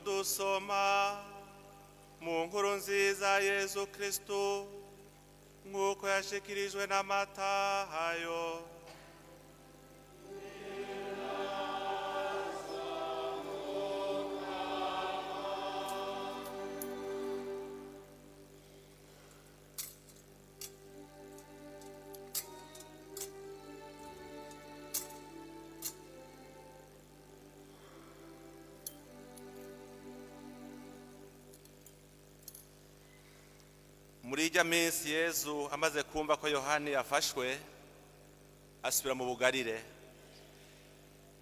Dusoma mu nkuru nziza Yezu Kristu nk'uko yashikirijwe na Matayo. Muri ijya minsi Yezu amaze kumva ko Yohani yafashwe, asubira mu Bugarire.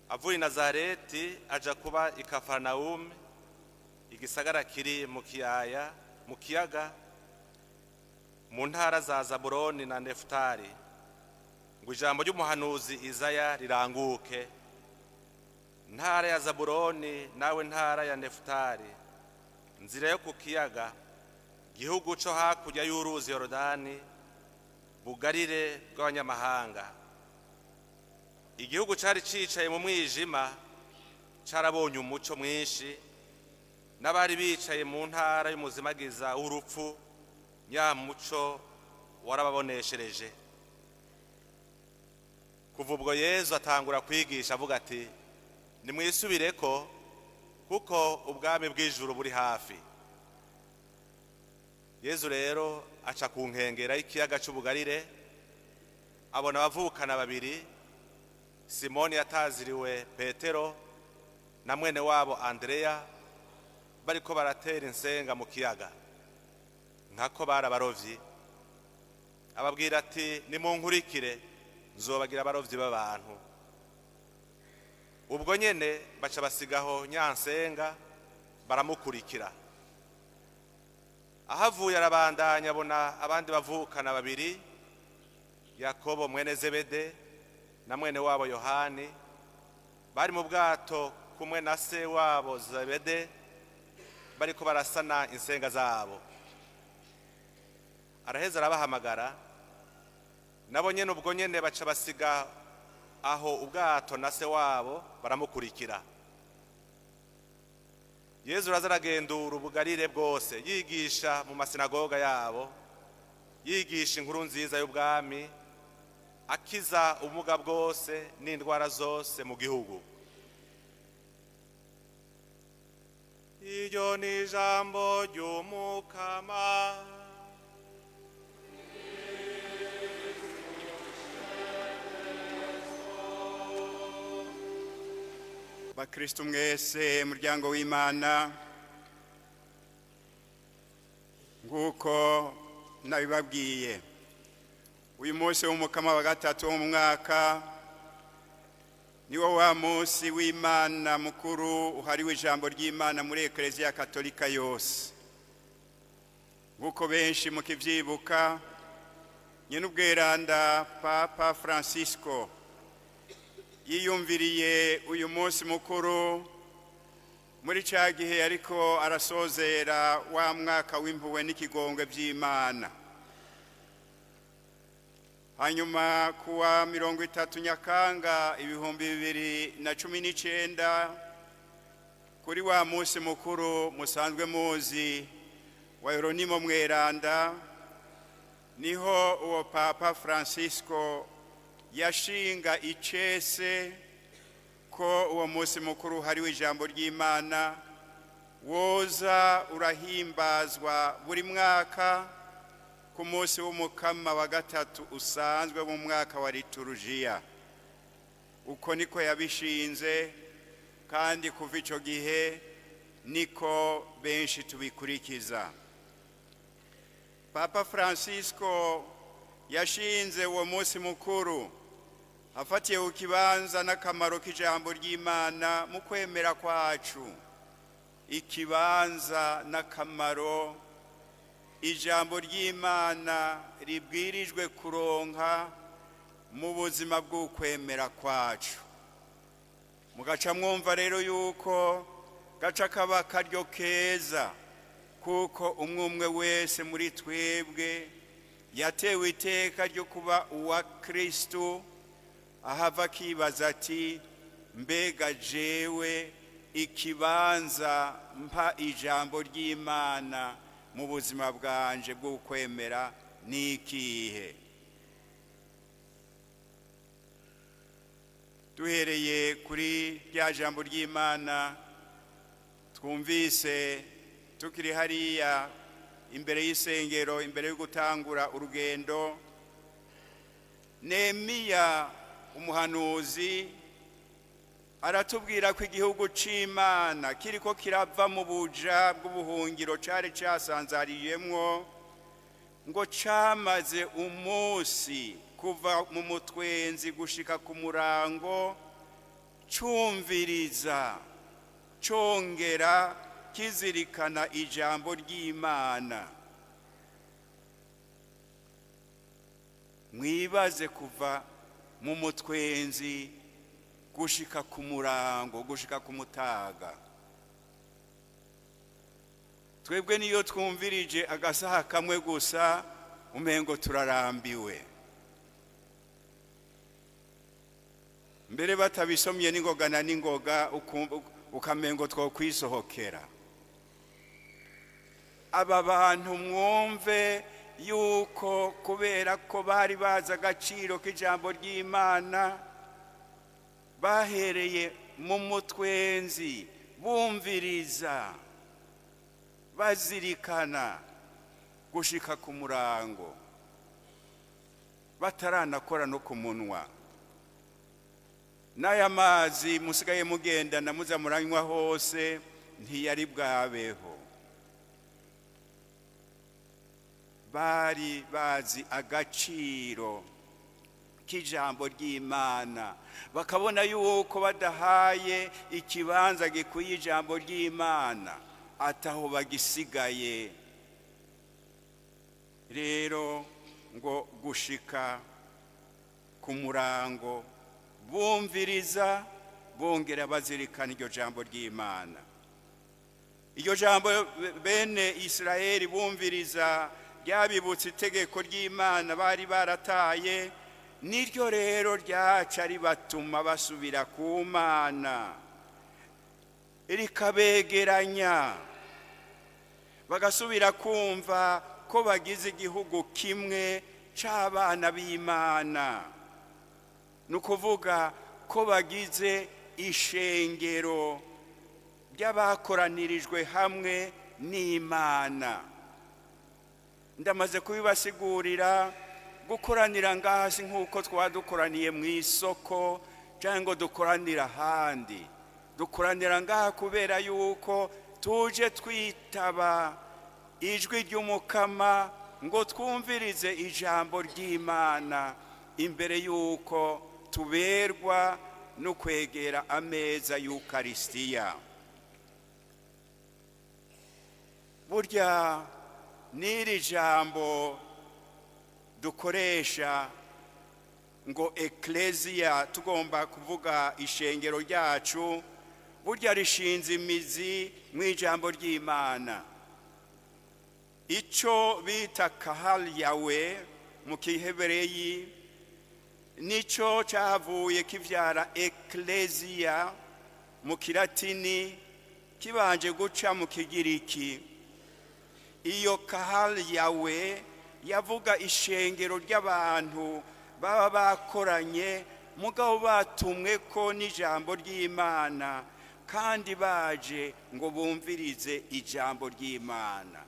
Avuye i Nazareti aja kuba i Kafaranawumu, igisagara kiri mu kiyaya mu kiyaga, mu ntara za Zabuloni na Nefutali, ngo ijambo ry'umuhanuzi Izaya riranguke: ntara ya Zabuloni nawe ntara ya Nefutali, nzira yo ku kiyaga, gihugu co hakurya y'uruzi Yorodani, bugarire bw'abanyamahanga. Igihugu cari cicaye mu mwijima carabonye umuco mwinshi, n'abari bicaye mu ntara y'umuzimagiza w'urupfu, nyamuco warababoneshereje. Kuva ubwo Yezu atangura kwigisha avuga ati: nimwisubireko, kuko ubwami bw'ijuru buri hafi. Yezu rero aca ku nkengera y'ikiyaga c'Ubugarire, abona abavukana babiri, Simoni yataziriwe Petero na mwene wabo Andereya, bariko baratera insenga mu kiyaga, nkako bari abarovyi. Ababwira ati: nimunkurikire, nzobagira abarovyi b'abantu. Ubwo nyene baca basigaho nyansenga, baramukurikira. Ahavuye arabandanya, abona abandi bavukana babiri, Yakobo mwene Zebede na mwene wabo Yohani, bari mu bwato kumwe na se wabo Zebede, bariko barasana insenga zabo. Araheza arabahamagara, nabo nyene ubwo nyene baca basiga aho ubwato na se wabo, baramukurikira. Yezu araza aragendura ubugarire bwose, yigisha mu masinagoga yabo, yigisha inkuru nziza y'ubwami, akiza ubumuga bwose n'indwara zose mu gihugu. Iryo ni ijambo ry'Umukama. Bakristo mwese, muryango w'Imana, nk'uko nabibabwiye, uyu munsi w'Umukama wa gatatu wo mu mwaka niwo wa munsi w'Imana mukuru uhariwe ijambo ry'Imana muri Eklezia Katolika yose. Nk'uko benshi mukivyibuka, nyene ubweranda Papa Francisco yiyumviriye uyu munsi mukuru muri ca gihe ariko arasozera wa mwaka w'impuhwe n'ikigongwe by'Imana. Hanyuma kuwa 30 Nyakanga 2019, kuri wa munsi mukuru musanzwe muzi wa Yeronimo Mweranda, niho uwo Papa Francisco yashinga icese ko uwo munsi mukuru hariwe ijambo ry'Imana woza urahimbazwa buri mwaka ku munsi w'Umukama wa gatatu usanzwe mu mwaka wa liturujia. Uko niko yabishinze, kandi kuva ico gihe niko benshi tubikurikiza. Papa Francisco yashinze uwo munsi mukuru afatiye ku kibanza n'akamaro k'ijambo ry'Imana mu kwemera kwacu. Ikibanza n'akamaro ijambo ry'Imana ribwirijwe kuronka mu buzima bw'ukwemera kwacu. Mugaca mwumva rero yuko gaca kaba karyo keza, kuko umwe umwe wese muri twebwe yatewe iteka ryo kuba uwa Kristu, ahava akibaza ati: mbega jewe Ikibanza mpa ijambo ry'Imana mu buzima bwanje bw'ukwemera ni ikihe? Duhereye kuri rya jambo ry'Imana twumvise tukiri hariya imbere y'isengero, imbere yo gutangura urugendo, Nehemiya umuhanuzi aratubwira ko igihugu c'Imana kiriko kirava mu buja bw'ubuhungiro cari casanzariyemwo, ngo camaze umunsi kuva mu mutwenzi gushika ku murango cumviriza, congera kizirikana ijambo ry'Imana. Mwibaze kuva mu mutwenzi gushika ku murango, gushika ku mutaga. Twebwe niyo twumvirije agasaha kamwe gusa umengo turarambiwe. Mbere batabisomye n'ingoga na n'ingoga ukamengo twokwisohokera. Aba bantu mwumve yuko kubera ko bari bazi agaciro k'ijambo ry'Imana, bahereye mu mutwenzi bumviriza, bazirikana gushika ku murango, bataranakora no ku munwa. N'aya mazi musigaye mugendana muza muranywa hose ntiyari bwabeho. Bari bazi agaciro k'ijambo ry'Imana, bakabona yuko badahaye ikibanza gikwiye ijambo ry'Imana ataho bagisigaye. Rero ngo gushika ku murango bumviriza, bongera bazirikana iryo jambo ry'Imana. Iryo jambo bene Isirayeli bumviriza ryabibutse itegeko ry'Imana bari barataye, niryo rero ryaca ribatuma basubira ku Mana, rikabegeranya, bagasubira kumva ko bagize igihugu kimwe c'abana b'Imana. Ni ukuvuga ko bagize ishengero ry'abakoranirijwe hamwe n'Imana. Ndamaze kubibasigurira, gukoranira ngaha si nk'uko twadukoraniye mu isoko cyangwa ngo dukoranira ahandi. Dukoranira ngaha kubera yuko tuje twitaba ijwi ry'Umukama ngo twumvirize ijambo ry'Imana imbere yuko tuberwa no kwegera ameza y'Ukaristiya. Burya n'iri jambo dukoresha ngo ekleziya, tugomba kuvuga ishengero ryacu, burya rishinze imizi mu ijambo ry'Imana. Ico bita kahal yawe mu Kihebereyi nico cavuye kivyara ekleziya mu Kilatini, kibanje guca mu Kigiriki. Iyo kahal yawe yavuga ishengero ry'abantu baba bakoranye mugabo batumwe ko n'ijambo ry'Imana, kandi baje ngo bumvirize ijambo ry'Imana.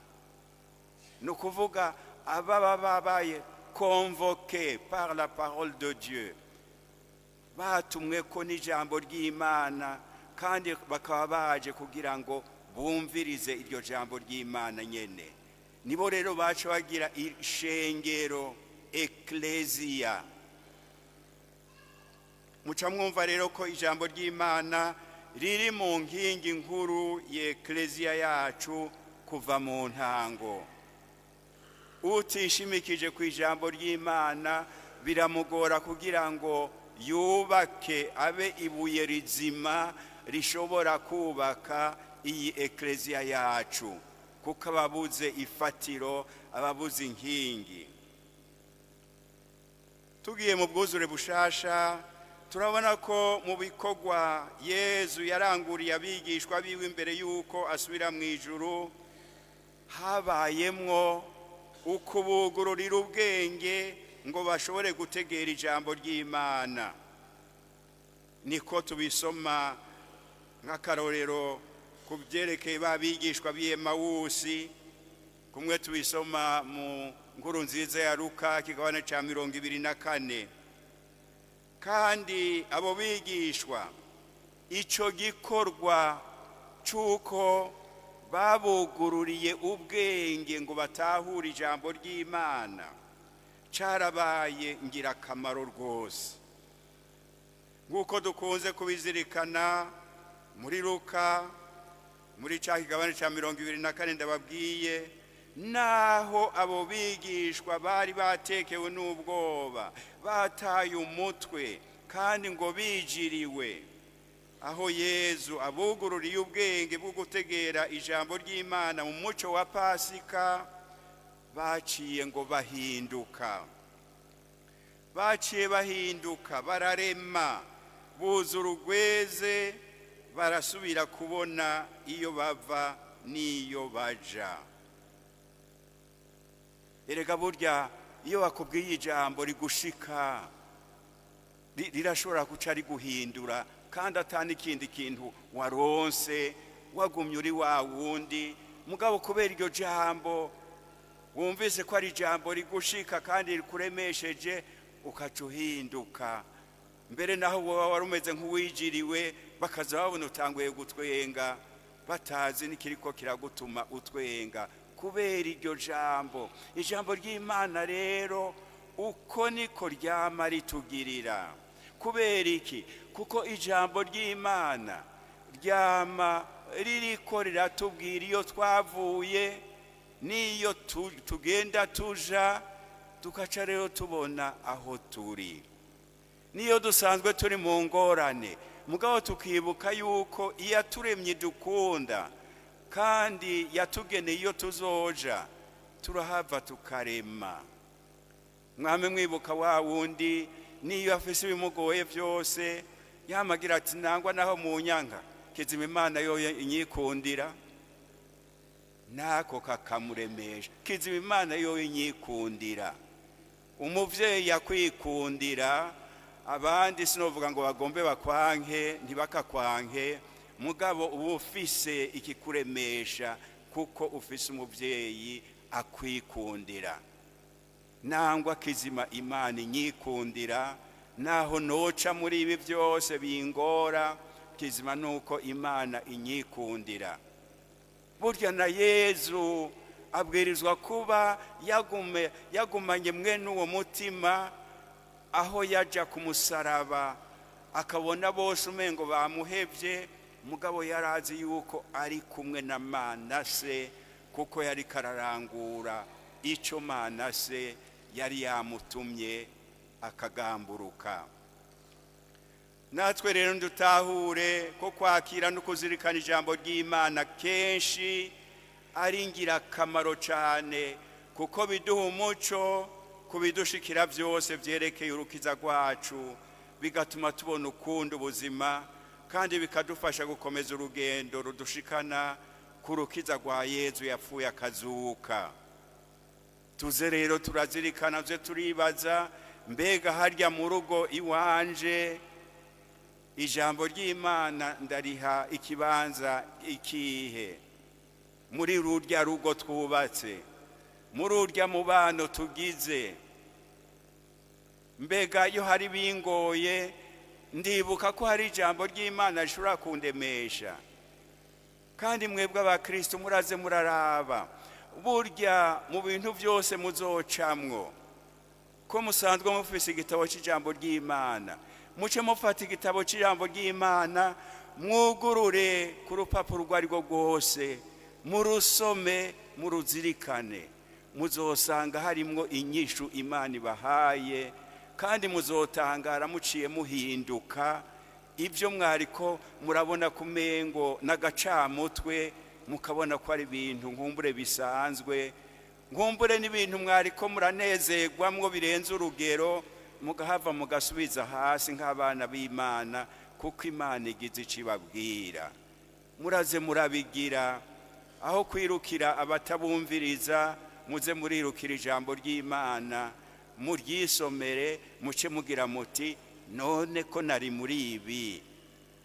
Ni ukuvuga ababa babaye convoqués par la parole de Dieu, batumwe ko n'ijambo ry'Imana, kandi bakaba baje kugira ngo bumvirize iryo jambo ry'Imana nyene. Nibo rero baca bagira ishengero ekleziya. Muca mwumva rero ko ijambo ry'Imana riri mu nkingi nkuru y'ekleziya yacu kuva mu ntango. Utishimikije ku ijambo ry'Imana biramugora kugira ngo yubake abe ibuye rizima rishobora kubaka iyi ekleziya yacu, kuko ababuze ifatiro, ababuze inkingi. Tugiye mu bwuzure bushasha, Turabona ko mu bikorwa Yezu yaranguriye abigishwa biwe imbere y'uko asubira mu ijuru, habayemwo ukubugururira ubwenge ngo bashobore gutegera ijambo ry'Imana. Niko tubisoma nk'akarorero ku byerekeye ba bigishwa b'i Emawusi, kumwe tubisoma mu Nkuru Nziza ya Luka, kigabane cya 24. Kandi abo bigishwa, icyo gikorwa cy'uko babugururiye ubwenge ngo batahure ijambo ry'Imana cyarabaye ngirakamaro rwose, nk'uko dukunze kubizirikana muri Luka, muri cya kigabane cya 24 ndababwiye. Naho abo bigishwa bari batekewe n'ubwoba, bataye umutwe kandi ngo bijiriwe, aho Yezu abugururiye ubwenge bwo gutegera ijambo ry'Imana mu muco wa Pasika, baciye ngo bahinduka, baciye bahinduka, bararema, buzura urugweze, barasubira kubona iyo bava n'iyo baja. Erega burya iyo bakubwiye ijambo rigushika, rirashobora guca riguhindura, kandi atani ikindi kintu waronse, wagumye uri wa wundi. Mugabo kubera iryo jambo wumvise ko ari ijambo rigushika kandi rikuremesheje, ukaca uhinduka. Mbere naho woba wari umeze nk'uwijiriwe, bakaza babona utanguye gutwenga, batazi n'ikiriko kiragutuma utwenga, kubera iryo jambo. Ijambo ry'Imana rero uko niko ryama ritugirira. Kubera iki? Kuko ijambo ry'Imana ryama ririko riratubwira iyo twavuye n'iyo tugenda tuja, tugaca rero tubona aho turi. Niyo dusanzwe turi mu ngorane, mugabo tukibuka yuko iyo yaturemye dukunda kandi yatugeneye iyo tuzoja, turahava tukarema. Mwame mwibuka wa wundi, niyo afise ibimugoye byose, yamagira ati: "Nangwa naho mu nyanga, kizima Imana yo inyikundira." Nako kakamuremesha: "Kizima Imana yo inyikundira." Umuvyeyi yakwikundira, abandi sinovuga ngo bagombe bakwanke, ntibakakwanke, mugabo uba ufise ikikuremesha kuko ufise umuvyeyi akwikundira. Nangwa kizima Imana inyikundira, naho noca muri ibi byose bingora, kizima nuko Imana inyikundira. Burya na Yezu abwirizwa kuba yagumanye mwene uwo mutima, aho yaja ku musaraba akabona bose umengo bamuhevye, mugabo yarazi yuko ari kumwe na Mana Se, kuko yari kararangura ico Mana Se yari yamutumye akagamburuka. Natwe rero ndutahure ko kwakira no kuzirikana ijambo ry'Imana kenshi ari ingirakamaro cyane, kuko biduha umuco ku bidushikira byose byerekeye urukiza rwacu, bigatuma tubona ukundi ubuzima, kandi bikadufasha gukomeza urugendo rudushikana ku rukiza rwa Yezu yapfuye akazuka. Tuze rero turazirikana, tuze turibaza: mbega harya mu rugo iwanje ijambo ry'Imana ndariha ikibanza ikihe? Muri rurya rugo twubatse, muri urya mubano tugize, mbega iyo hari bingoye, ndibuka ko hari ijambo ry'Imana rishobora kundemesha? Kandi mwebwe abakristo, muraze muraraba, burya mu bintu byose muzocamwo, ko musanzwe mufise igitabo cy'ijambo ry'Imana, muce mufata igitabo cy'ijambo ry'Imana, mwugurure ku rupapuro urwo ari rwo rwose, murusome, muruzirikane. Muzosanga harimwo inyishu Imana ibahaye, kandi muzotangara muciye muhinduka. Ibyo mwariko murabona kumengo n'agacamutwe, mukabona ko ari ibintu nkumbure bisanzwe, nkumbure n'ibintu mwariko muranezerwamwo birenze urugero. mugahava mugasubiza hasi nk'abana b'Imana, kuko Imana igize ico ibabwira. Muraze murabigira, aho kwirukira abatabumviriza, muze murirukira ijambo ry'Imana, muryisomere, muce mugira muti none ko nari muri ibi,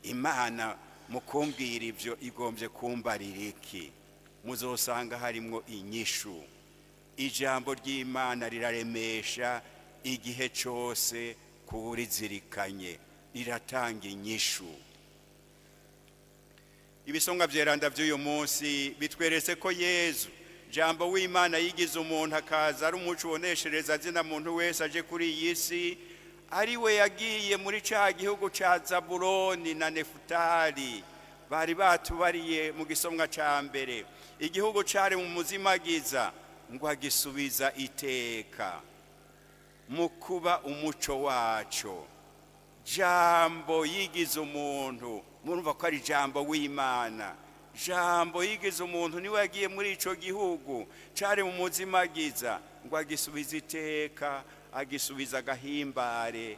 Imana mukumbwira ibyo igombye kumbarira iki? Muzosanga harimwo inyishu. Ijambo ry'Imana riraremesha igihe cyose kuwurizirikanye, riratanga inyishu. Ibisonga byeranda by'uyu munsi bitweretse ko Yezu jambo w'Imana yigize umuntu, akaza ari umuco uboneshereza zina muntu wese aje kuri iyi si, ari we yagiye muri ca gihugu ca Zabuloni na Nefutali bari batubariye mu gisomwa ca mbere, igihugu cari mu muzimagiza, ngo agisubiza iteka mu kuba umuco waco. Jambo yigize umuntu, murumva ko ari jambo w'Imana. Jambo yigize umuntu niwe yagiye muri ico gihugu cari mu muzimagiza, ngo agisubiza iteka, agisubiza agahimbare,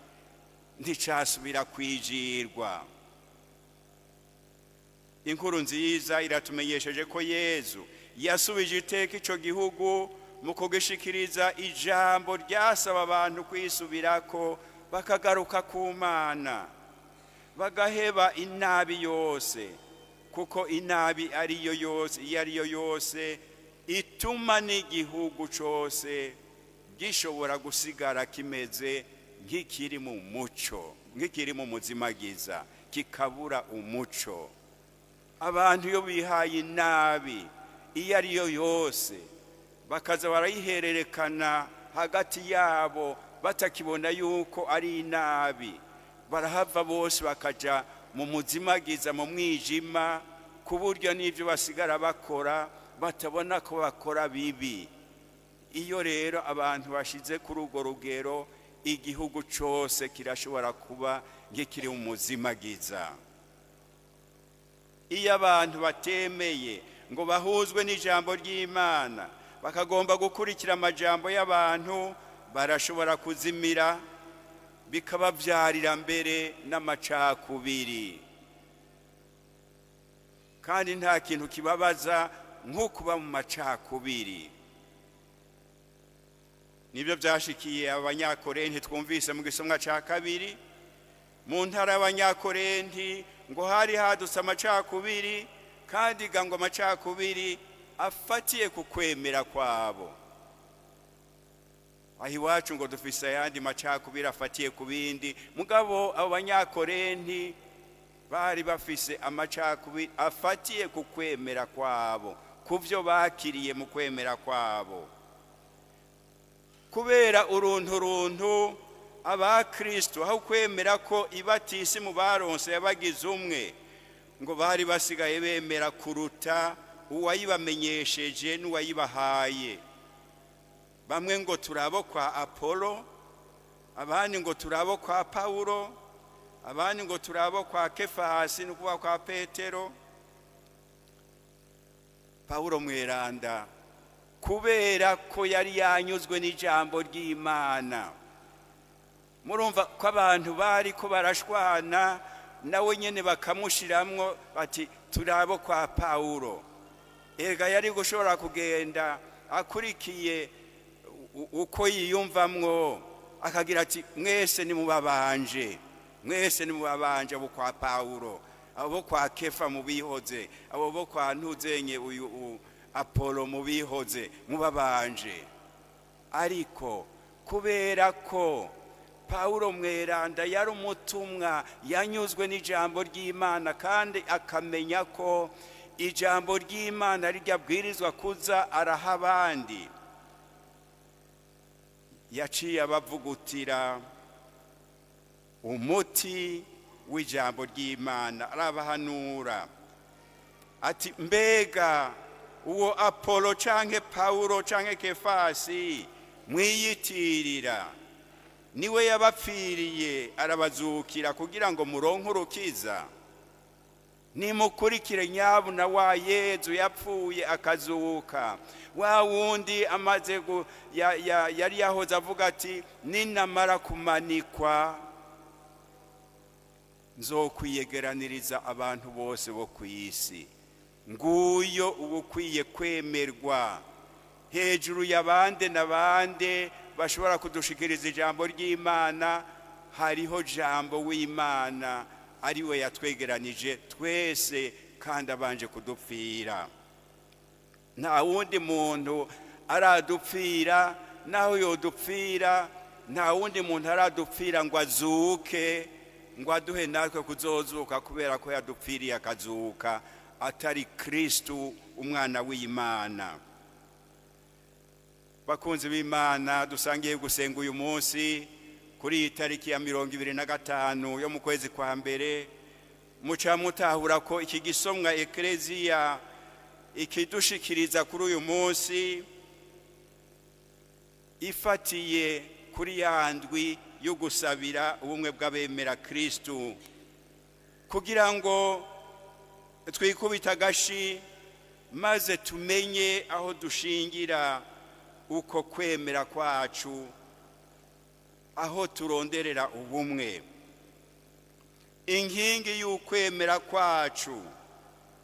nticasubira kwijirwa. Inkuru nziza iratumenyesheje ko Yezu yasubije iteka ico gihugu mu kugishikiriza ijambo ryasaba abantu kwisubirako, bakagaruka ku Mana, bagaheba inabi yose, kuko inabi ariyo yose, iyo ariyo yose ituma n'igihugu cose gishobora gusigara kimeze nk'ikiri mu muco, nk'ikiri mu muzimagiza, kikabura umuco. Abantu iyo bihaye inabi iyo ariyo yose, bakaza barayihererekana hagati yabo batakibona yuko ari inabi, barahava bose bakaja mu muzimagiza, mu mwijima, ku buryo n'ibyo basigara bakora batabona ko bakora bibi. Iyo rero abantu bashize kuri urwo rugero, igihugu cose kirashobora kuba nk'ikiri mu muzimagiza. Iyo abantu batemeye ngo bahuzwe n'ijambo ry'Imana, bakagomba gukurikira amajambo y'abantu, barashobora kuzimira, bikabavyarira mbere n'amacakubiri. Kandi nta kintu kibabaza nko kuba mu macakubiri. Nibyo byashikiye Abanyakorenti twumvise mu gisomwa ca kabiri. Mu ntara y'Abanyakorenti ngo hari hadutse amacakubiri, kandi ngo amacakubiri afatiye ku kwemera kwabo. Aho iwacu ngo dufise ayandi macakubiri afatiye ku bindi, mugabo abo Banyakorenti bari bafise amacakubiri afatiye ku kwemera kwabo, ku byo bakiriye mu kwemera kwabo. Kubera urunturuntu abakristo, aho kwemera ko ibatisimu baronse yabagize umwe, ngo bari basigaye bemera kuruta uwayibamenyesheje n'uwayibahaye. Bamwe ngo turabo kwa Apollo, abandi ngo turabo kwa Paulo, abandi ngo turabo kwa Kefasi, nukuba kwa Petero. Paulo mweranda, kubera ko yari yanyuzwe n'ijambo ry'Imana, murumva ko abantu bari ko barashwana nawe nyene bakamushiramwo bati turabo kwa Paulo. Erega yari gushobora kugenda akurikiye uko yiyumvamwo, akagira ati mwese ni mubabanje, mwese ni mubabanje abo kwa Paulo, abo kwa Kefa mubihoze, abo bo kwa Ntuzenye uyu Apollo mubihoze, mubabanje. Ariko kubera ko Paulo mweranda yari umutumwa yanyuzwe n'ijambo ry'Imana, kandi akamenya ko ijambo ry'Imana rijyabwirizwa kuza araha abandi, yaciye abavugutira umuti w'ijambo ry'Imana, arabahanura ati mbega uwo Apollo canke Paulo canke Kefasi mwiyitirira niwe yabapfiriye arabazukira kugira ngo muronke urukiza? Nimukurikire nyabuna wa Yezu yapfuye akazuka, wa wundi amaze yari yahoze avuga ati ninamara kumanikwa nzokwiyegeraniriza abantu bose bo ku isi. Nguyo ubukwiye kwemerwa hejuru y'abande n'abande bashobora kudushikiriza ijambo ry'Imana. Hariho jambo w'Imana ariwe yatwegeranije twese kandi abanje kudupfira. Nta wundi muntu aradupfira, naho yodupfira nta wundi muntu aradupfira ngo azuke, ngo aduhe natwe kuzozuka kubera ko yadupfiriye akazuka, atari Kristu umwana w'Imana. Bakunzi b'Imana dusangiye gusenga uyu munsi kuri iyi tariki ya 25 yo mu kwezi kwa mbere, muca mutahura ko iki gisomwa Ekleziya ikidushikiriza kuri uyu munsi ifatiye kuri ya ndwi yo gusabira ubumwe bw'abemera Kristu, kugira ngo twikubita agashi maze tumenye aho dushingira uko kwemera kwacu, aho turonderera ubumwe. Inkingi y'ukwemera kwacu,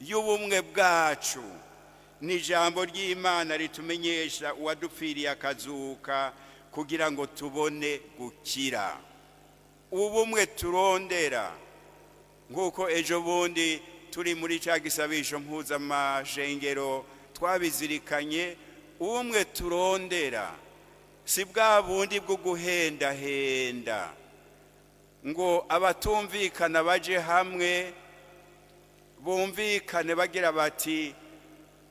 y'ubumwe bwacu, ni ijambo ry'Imana ritumenyesha uwadupfiriye akazuka kugira ngo tubone gukira. Ubumwe turondera, nk'uko ejo bundi turi muri cya gisabisho mpuzamashengero twabizirikanye, ubumwe turondera si bwa bundi bwo guhendahenda ngo abatumvikana baje hamwe bumvikane bagira bati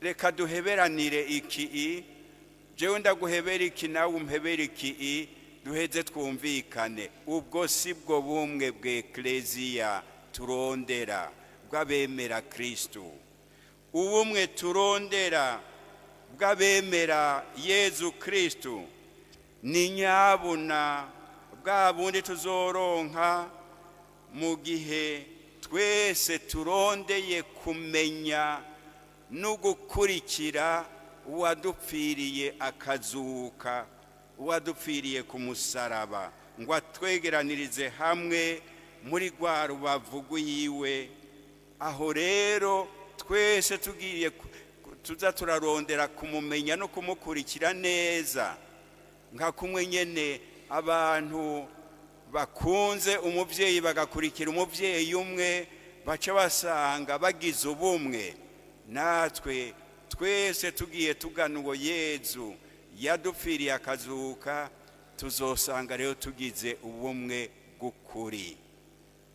reka duheberanire iki, jewe ndaguhebera iki nawe umpebera iki, duheze twumvikane. Ubwo si bwo bumwe bw'Ekleziya turondera bw'abemera Kristu. Ubumwe turondera bw'abemera Yezu Kristu ni nyabuna bwa bundi tuzoronka mu gihe twese turondeye kumenya no gukurikira uwadupfiriye akazuka, uwadupfiriye ku musaraba, ngo atwegeranirize hamwe muri rwa rubavu rwiwe. Aho rero twese tugiye tuza turarondera kumumenya no kumukurikira neza, nka kumwe nyene abantu bakunze umuvyeyi bagakurikira umuvyeyi umwe, baca basanga bagize ubumwe. Natwe twese tugiye tugana uwo Yezu yadupfiriye akazuka, tuzosanga rero tugize ubumwe bw'ukuri.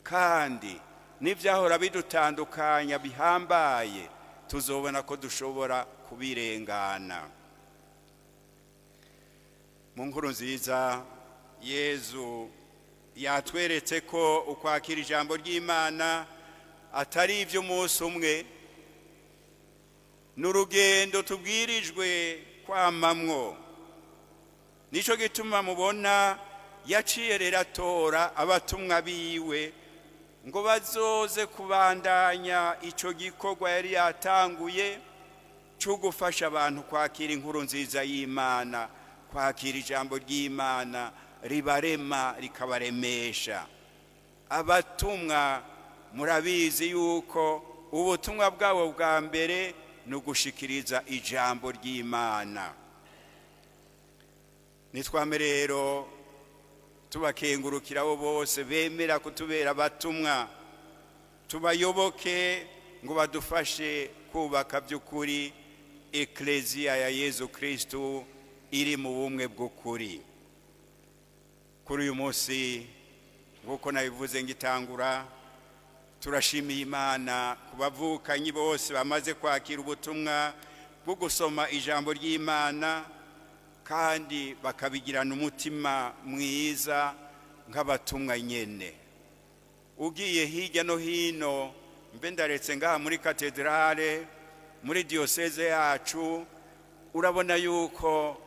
Kandi n'ivyahora bidutandukanya bihambaye tuzobona ko dushobora kubirengana. Mu nkuru nziza Yezu yatweretse ko ukwakira ijambo ry'Imana atari ivy'umunsi umwe, n'urugendo tubwirijwe kwamamwo. Nico gituma mubona yaciye rero atora abatumwa biwe ngo bazoze kubandanya ico gikorwa yari yatanguye cyo gufasha abantu kwakira inkuru nziza y'Imana, kwakira ijambo ry'Imana ribarema rikabaremesha. Abatumwa murabizi yuko ubutumwa bwabo bwa mbere ni ugushikiriza ijambo ry'Imana. Nitwame rero tubakengurukira abo bose bemera kutubera abatumwa, tubayoboke ngo badufashe kubaka by'ukuri Ekleziya ya Yezu Kristu iri mu bumwe bw'ukuri. Kuri uyu munsi nk'uko nabivuze ngitangura, turashimiye Imana ku bavukanyi bose bamaze kwakira ubutumwa bwo gusoma ijambo ry'Imana kandi bakabigirana umutima mwiza nk'abatumwa nyene. Ugiye hirya no hino, mbe ndaretse ngaha muri katedrale, muri diyoseze yacu, urabona yuko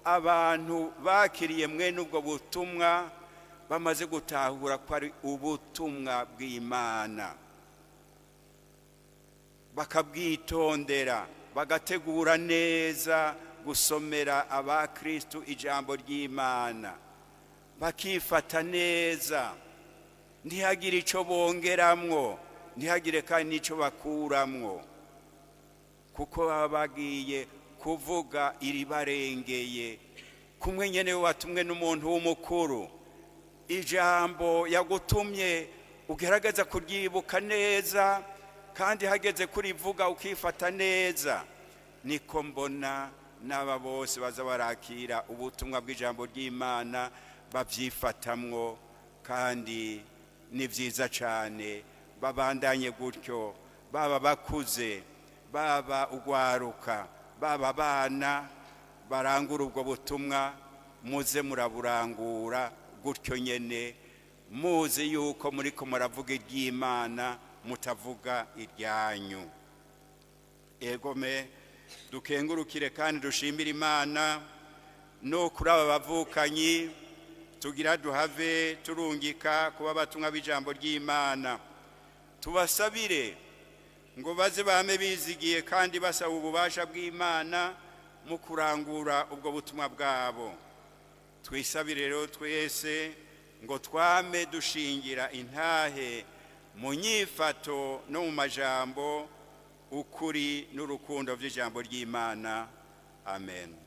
abantu bakiriye mwene ubwo butumwa bamaze gutahura ko ari ubutumwa bw'Imana. Bakabwitondera, bagategura neza gusomera abakristu ijambo ry'Imana, bakifata neza, ntihagire icyo bongeramwo, ntihagire kandi n'icyo bakuramwo, kuko baba bagiye kuvuga iribarengeye. Kumwe nyene watumwe n'umuntu w'umukuru, ijambo yagutumye ugerageza kuryibuka neza, kandi hageze kurivuga ukifata neza. Niko mbona n'aba bose baza barakira ubutumwa bw'ijambo ry'Imana babyifatamwo, kandi ni byiza cyane. Babandanye gutyo, baba bakuze, baba ugwaruka, baba abana barangura ubwo butumwa, muze muraburangura gutyo nyene, muzi yuko muriko muravuga iry'Imana, mutavuga iryanyu. Egome, dukengurukire kandi dushimire Imana no kuri aba bavukanyi tugira duhave turungika kuba abatumwa b'ijambo ry'Imana. Tubasabire ngo baze bame bizigiye kandi basaba ububasha bw'Imana mu kurangura ubwo butumwa bwabo. Twisabire rero twese ngo twame dushingira intahe mu nyifato no mu majambo ukuri n'urukundo by'ijambo ry'Imana. Amen.